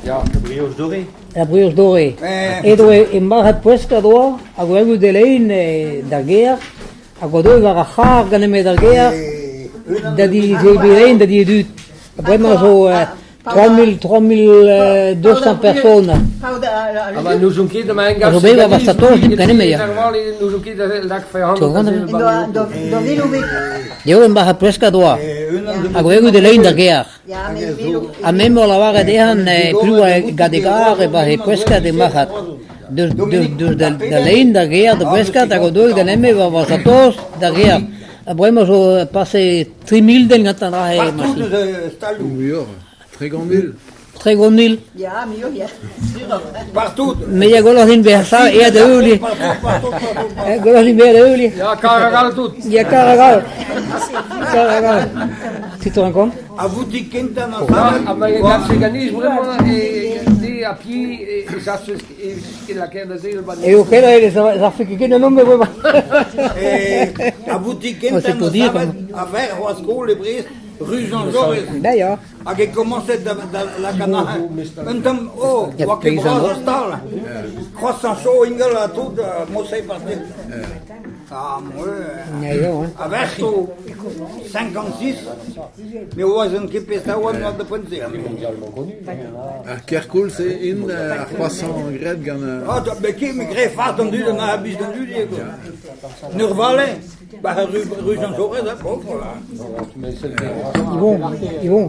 Ya, brioche dorée. La brioche dorée. Edo e marc'had Ploueskad oa hag o erruout e-lein d'ar gêr hag o deuet war ar c'harr ganin-me d'ar gêr da di lein da di e dud. Ha bremañ zo 3200 personnes. Ah bah n'ouzon ket emañ A zo bet war Satoshi dimp ganin-me ya. N'ouzon ket lakfe Eo en marc'had Ploueskad oa hag o erruout e-lein d'ar gêr. Ha me 'm boa lavaret dezhañ piv oa gant e garr e-barzh e Ploueskad e marc'had. Deus deus da lein d'ar gêr da Bloueskad hag o deuet ganin-me war va satos d'ar gêr. Ha bremañ zo pase 3000 den gantañ dra-se marse. Muioc'h, 30 000. 30 000. Me ya gwelloc'h din bezañ savet aet da heul eo. Gwelloc'h din bezañ da heul eo. Ya, kar hag all tout. Ya, kar hag all. Kar hag all. Tu te rends compte? A voutik kentañ na Ah, ma gant ganiz bremañ e a pied e ça e lakaet da se Eo ket ez afe ket ket an homme bremañ. A voutik kentañ na savet a verc'h oa skol e Brest, rue Jean Jaurès. Ben ya. Hag e komañset da lakaat un tamm, oh, oa ket bras ar stal. Croissant chaud ingal ha tout, mod-se parti. Ah, moi, a-vec'h zo 56, ne oazent ket pezh a oan da poent-se. Ar kerkoulz eo int ar c'hroasant graet gant... Ah, bet ket, me graet fas d'an dud, an abis d'an dud ivez, quoi. En ur vale, ba rue, rue Jean Jaurès, hein, pauvre. Ils vont, ils vont,